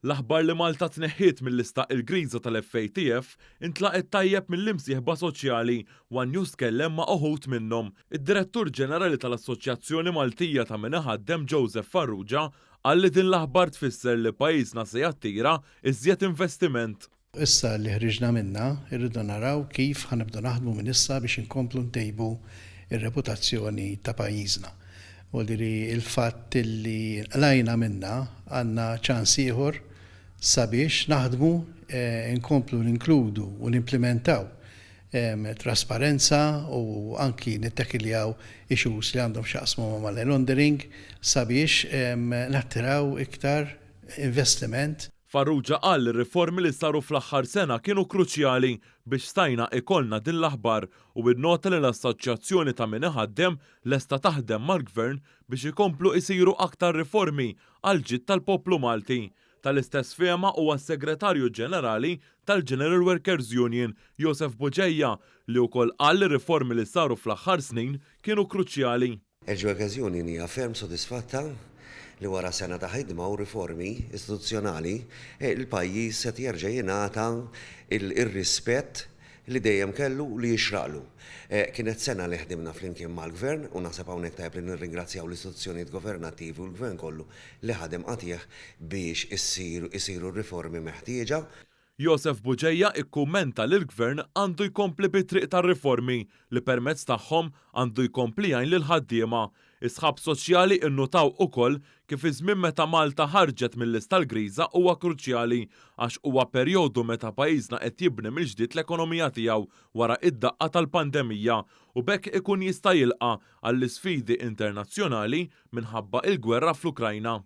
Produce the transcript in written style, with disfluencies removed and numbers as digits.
L-aħbar li Malta tneħħiet mil-lista il-griża tal-FATF intlaqgħet tajjeb mill-imsieħba soċjali. One News tkellem ma' uħud minnhom. Id-Direttur Ġenerali tal-Assoċjazzjoni Maltija ta' Min Iħaddem Joseph Farrugia qal li din l-aħbar tfisser li pajjiżna se jattira iżjed investiment. Issa li ħriġna minnha, irridu naraw kif ħa nibdu naħdmu minn issa biex inkomplu ntejbu r-reputazzjoni ta' pajjiżna. Vuol dire il-fatt li nqlajna minnha għandna ċans ieħor sabiex naħdmu, inkomplu ninkludu u nimplimentaw trasparenza u anki nittakiljaw issues li għandhom x'jaqsmu ma' money laundering sabiex nattiraw iktar investiment. Farrugia qal li r-riformi li saru fl-aħħar sena kienu kruċjali biex stajna ikollna din l-aħbar u innota li l-Assoċjazzjoni ta' Min Iħaddem lesta taħdem mal-Gvern biex ikomplu isiru aktar riformi għall-ġid tal-poplu Malti. Tal-istess fehma huwa s-Segretarju Ġenerali tal-General Workers Union, Josef Bugeja, li wkoll qal li r-riformi li saru fl-aħħar snin kienu kruċjali. Il-Workers Union hija ferm sodisfatta li wara sena ta' ħidma u riformi istituzzjonali, il-pajjiż qed jerġa' jingħata r-rispett li dejjem kellu u li jixraqlu. Kienet sena li ħdimna flimkien mal-Gvern u naħseb hawnhekk tajjeb li nirringrazzjaw l-istituzzjonijiet governattivi u l-Gvern kollu li ħadem qatigħ biex isiru r-riformi meħtieġa. Josef Bugeja ikkummenta li l-Gvern għandu jkompli bit-triq tar-riformi li permezz tagħhom għandu jkompli jgħin lill-ħaddiema. Is-sħab soċjali nnutaw ukoll kif iż-żmien meta Malta ħarġet mil-lista l-griża huwa kruċjali għax huwa perjodu meta pajjiżna qed jibni mill-ġdid l-ekonomija tiegħu wara id-daqqa tal-pandemija u b'hekk ikun jista' jilqa' għall-isfidi internazzjonali minħabba il-gwerra fl-Ukrajna.